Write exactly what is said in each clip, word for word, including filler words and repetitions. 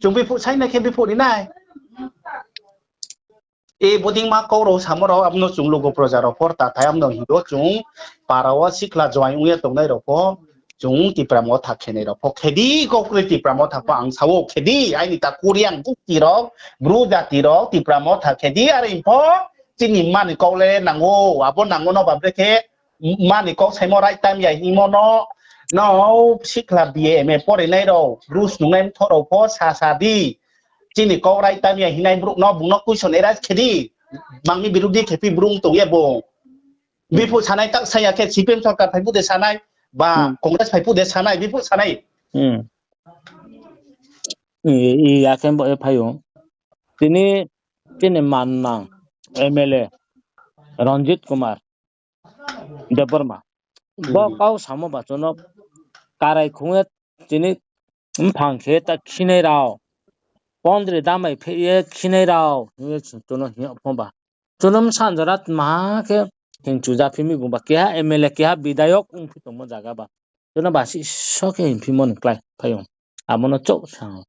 Chung biphuh sainai khe biphuh ri nai. E bodei ma kau rao samo rao, abo no chung lugu proja rao pho ta thai, abo no hing do chung para wo sikhla join ong ye tongnai rao pho, chung Tipra Motha khenai rao pho khe di, kau kroi Tipra Motha pho ang sa ou khe di, aini takhu Reang bukti rao, Bru jati rao Tipra Motha khe di, are pho chini mma ni kau le nang ou, abo nang ou no ba bre khe mma ni kau saimo right time ya hingmo no, no sikhla B A M A porinai rao, Bru snungnai mthoh rao pho sa sa di. Chini kau right time ya hingnai brouh no, bung no question arise khe di. Mang ni birudhi khe phi brouh tong ye bung. Biphuh sanai tak sa ya khe C P M sorkar phai phuh de sanai, ba Congress phai phuh de sanai, biphuh sanai. I, i, ya khe bo e phai ou. Tini, chini mannang M L A Ranjit Kumar Debbarma. Bo kau samo ba chung no karai khong ye tini mphang khe ta khinai rao, pondri damai phe ye khinai rao hing ye chung no hing yag pho ba. Chung no bsa jora tma khe hing chu ja phi mi bung ba keha M L A, keha bidayok ongphi tongmo zaga ba. Chung no ba si so khe hingphimo ni klái phai ou. Abo no chouh sa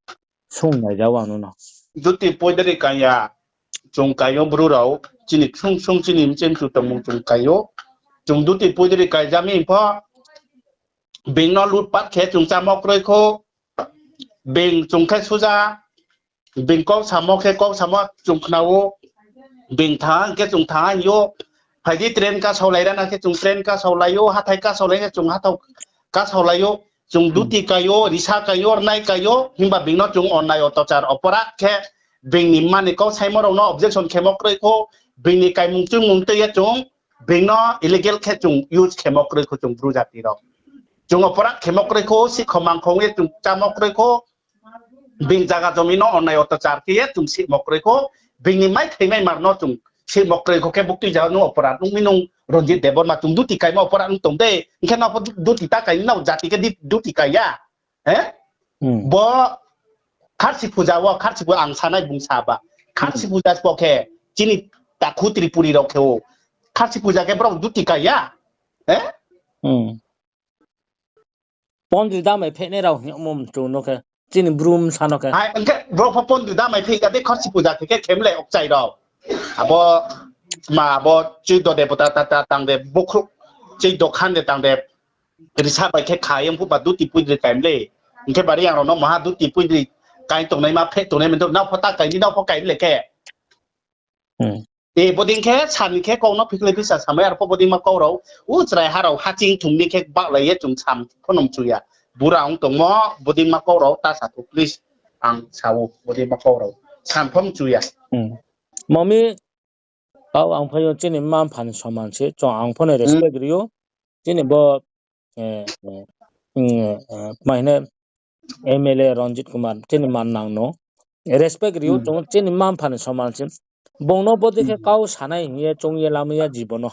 sung nai ja ou ang no. Duti poidri kai ya, chung kai ou Bru rao, chini ksung ksung chini mchim chu tongmung chung kai ou. Chung duti poidri kai ja mi pho, being no lutpat khe chung chámo kroi khou, being chung khe suja, being kau samo khe kau samo chung khna ou, being thanng khe chung thanng ou, phai di train kasaolai rana khe chung train kasaolai ou, hathái kasaolai khe chung hathái kasaolai ou, chung duti kai ou, risa kai ou, rnai kai ou, himba being no chung onnai otochar oporat khe, being ni mma ni kau saimo rao no objection khemo kroi khou, being ni kaimung chungmung tui ye chung, being no illegal khe chung use khemo kroi khou chung Bru jati rao. Chung oporat khemo kroi khou, sikhomang khong ye chung chámo kroi khou, being zaga jomi no onnai otochar khe ye chung sihmo kroi khou, being ni maithai maimar no chung sihmo kroi khou khe buktui ja nung oporat nung mi nung Ranjit Debbarma chung duti kaimo oporat nung tong de, hing khe no pho duti ta kai ni no jati khe di-, duti kai ya. Bo kharsi puja wo, kharsi puja ang sanai bung sa ba. Kharsi puja sbo khe chini takhu Tripuri rao khe ou. Kharsi puja khe brao duti kai ya. Pondri damai phehnai rao hing yagmo mchu no khe, chini Bru bsa no khe. Hing khe brao pho pondri damai pheh ya de kharsi puja khe khe khem le okchai rao. Abo, ma abo chuido de bota ta ta tang de bukhruh, chuido khan de tang de risa bai khe kha ye mphuh ba duti poidri kai mle. Hing khe bari ang rao no maha duti poidri kai tongnaima pheh tongnai mento, nrao pho ta kai ni, nrao pho kai mle khe. E, bodei khe sani khe kau no phikhlai phisa samai, arpho bodei ma kau rao, u chrai ha rao haching thung ni khe bahlai ye chung sam pho no mchu ya. Bura ong tongmo, bodei ma kau rao ta sa thu, please. Ang sa ou, bodei ma kau rao. Sam pho mchu ya. Mami, kau ang phai ou chini mma mpha ni soman se, chung ang pho no respect ri ou. Chini bo, kma hing nai, M L A Ranjit Kumar, chini mannang no respect ri ou, chung chini mma mpha ni soman se. Bung no bodei khe kau sanai hing ye choung ye lamai ya jibon no.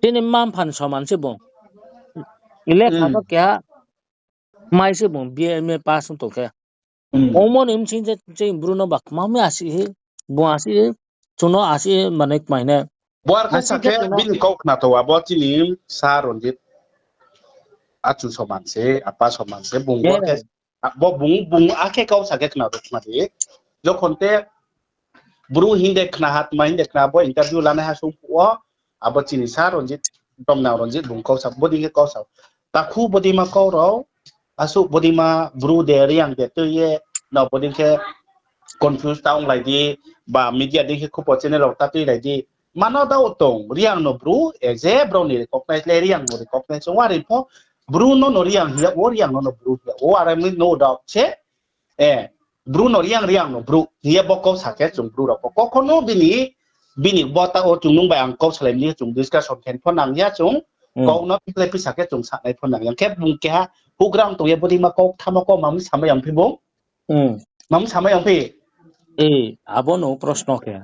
Chini mma mpha ni soman se bung. Lekha pho keha mai se bung B A M A pass ong tong khe. Ongmo ni bsing je chini Bru no ba kma mi asi hi, bung asi hi, chung no asi hi, mane kma hing nai. Bo ar khe sa khe bini kau khna tho, abo chini sa Ranjit. Achu soman se, apa soman se, bung bo khe, bo bung, bung akhe kau sa khe khna tho khna di. Jokhon te Bru hinde khna ha, tma hinde khna, bo interview lanai ha sung phuh wo, abo chini sa Ranjit, Domnang Ranjit bung kau sa, bodei khe kau sa. Takhu bodei ma kau rao, asuh bodei ma Bru de Reang de tui ye, nrao bodei khe confuse ta onglai di, ba media dei khe khupo channel rao ta tuilai di. Mano dao tong, Reang no Bru, as a brao ni recognize le Reang no recognize ong wari pho, Bru no no Reang hing yag wo, Reang no no Bru hing yag wo, are mi no doubt se, Bru no Reang, Reang no Bru hing ye bo kau sa khe chung Bru rao pho. Kokho no bini, bini bo ta wo chung nung bai ang kau salai mi ni chung discussion khe pho nang ya chung. Kau no phikhlai phisa khe chung sanai pho nang ya. Khe bung keha houhgra ong tong ye bodei ma kau kthamo kau mami samai yangphi bung? Mami samai yangphi? E, abo no proshno khe.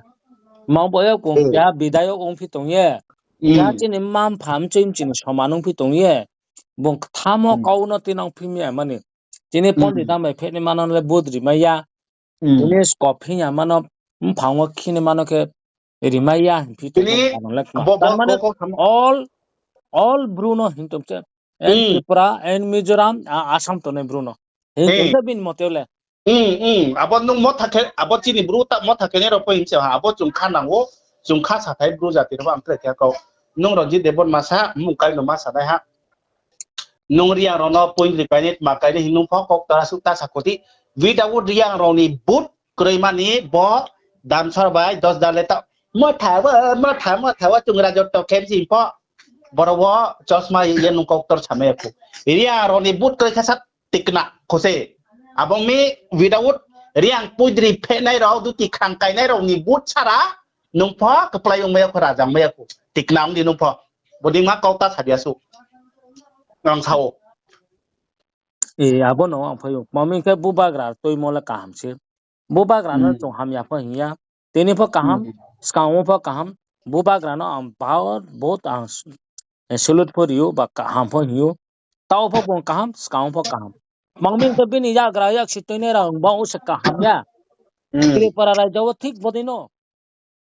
Ma bo ye kung keha bidayok ongphi tong ye. Keha chini mma mpha mchoi mchi ni soman ongphi tong ye. Bung kthamo kau no tinang phi mi ya mani. Chini pondit damai phehnaima no le vote rimai ya. Tini skop hing ya mano, mphang wo khinaima no khe rimai ya hing phi tong. Tar mane all, all Bru no hing tong se. And Tripura, and Mizoram, Assam tongnai Bru no. Hing tong khe bini mote le. Abo nung motha khe, abo chini bru ta motha khe nai rao pho hing se ha, abo chung kha nang ou, chung kha sathai bru jati rao ang tre khe kau. Nung Ranjit Debbarma sa, mung kai no ma sanai ha. Nung Reang rao no point ri pai ni, tma kai ni hing nung pho kau ta suh ta sa kho di. Without Reang rao ni vote kroi mani bo Damsor bai Dosda le ta motha wo, motha, motha wo chung rajoto khe si pho. Boro wo chosma ye nung kau ktor samai ya khu. Reang rao ni vote kroi kha sa tikna kho se. Abo mi without Reang poidri phenai rao, duti khrang kainai rao ni vote sara, nung pho kplái ong mai ya khu, rajang mai ya khu. Tikna ong di nung pho. Bodei ma kau ta sa di asuh. Ang sa ou. E, abo no ang phai ou. Tma hing khe bubagra tuimo le kaham se. Bubagra no chung hamya pho hing ya. Tini pho kaham, skang wo pho kaham. Bubagra no ang bahut, bahut ang salute pho ri ou, ba kaham pho hing ou. Tao pho bung kaham, skang wo pho kaham. Tma hing khe bini yagra yaksi tuinai rao bung se kaham ya. Tripura raijo wo thik bodei no.